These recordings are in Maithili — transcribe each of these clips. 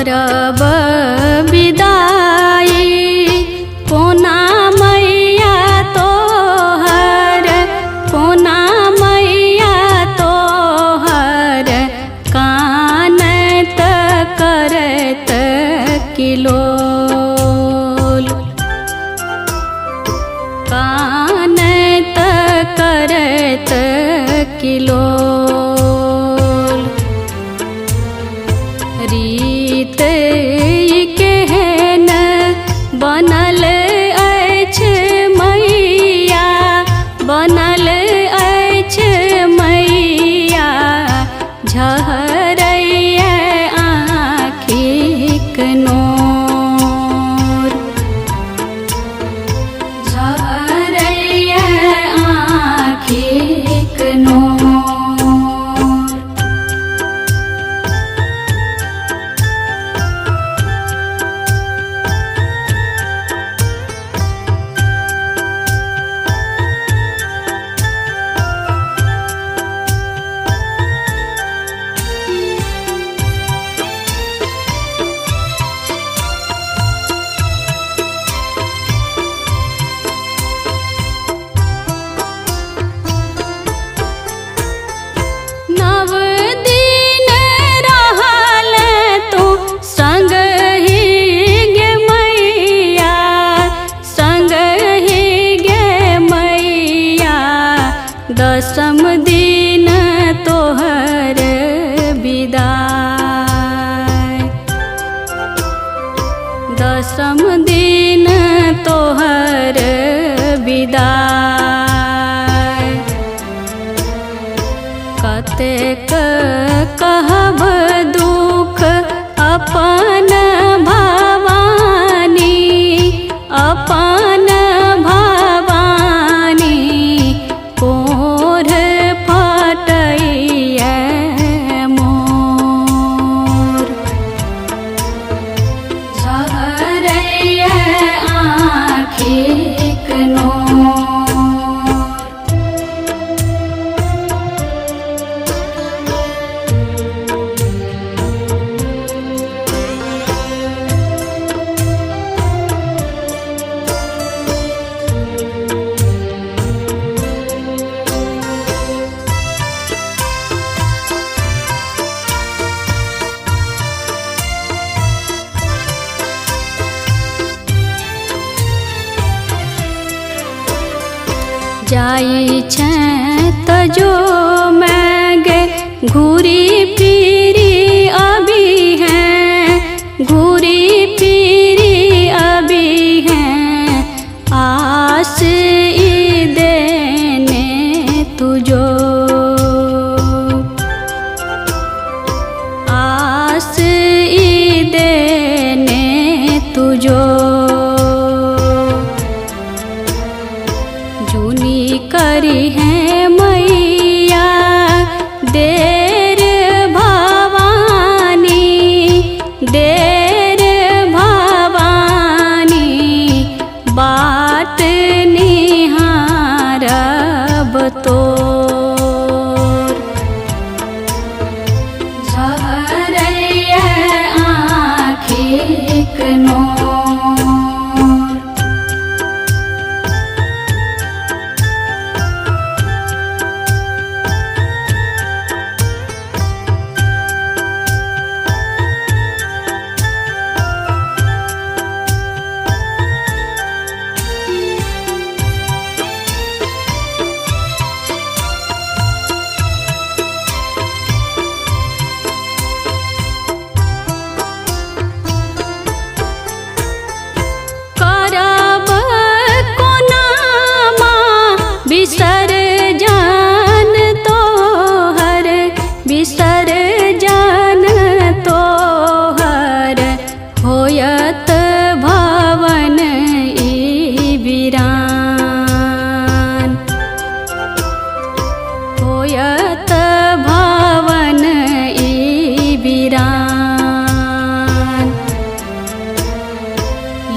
करब विदाई कोना मैया तोहर, कोना मैया तोहर कानत करत किलोल, कानत करत किलोल। रीत केहन बनल अछि मैया, बनल अछि मैया, झहरैया आँखिक नोर, झहरैया आँखिक नोर। नव दिन रहल तू संग ही गे मैया, संग ही गे मैया, दसम दिन तोहर विदाई, दसम दिन तोहर विदाई। कतेक कहब दुख अपन भवानी, अपन भवानी, कोढ़ फटैया मोर, झहरैया आँखिक नोर। जाई छै त जो मैं घूरी फिरी अभी हैं, घूरी फिरी अभी हैं, आस ई देने तुझो, आस ई देने तुझो। जुनी करी है मैया देर भवानी, देर भवानी, बाट निहारब तोर, झहरैया आँखिक नोर। करब कोना माँ विसर्जन तोहर, विसर्जन तोहर, होयत भवन ई वीरान, होयत भवन ई वीरान।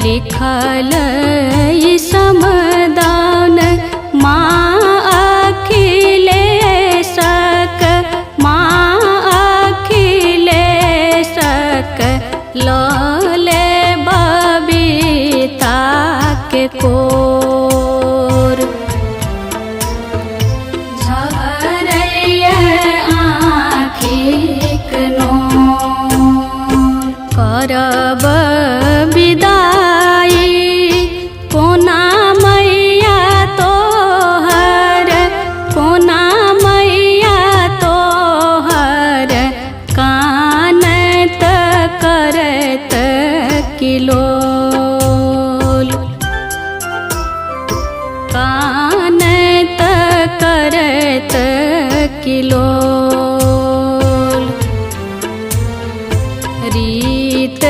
लिखल ई समदान माँ अखिलेशक, माँ अखिलेशक। लऽ ले बबीता के कोर। झरैया आँखिक नोर। करब विदाई कोना मैया तोहर, कोना मैया तोहर, कानत करत किलोल। कानत करत किलोल। रीत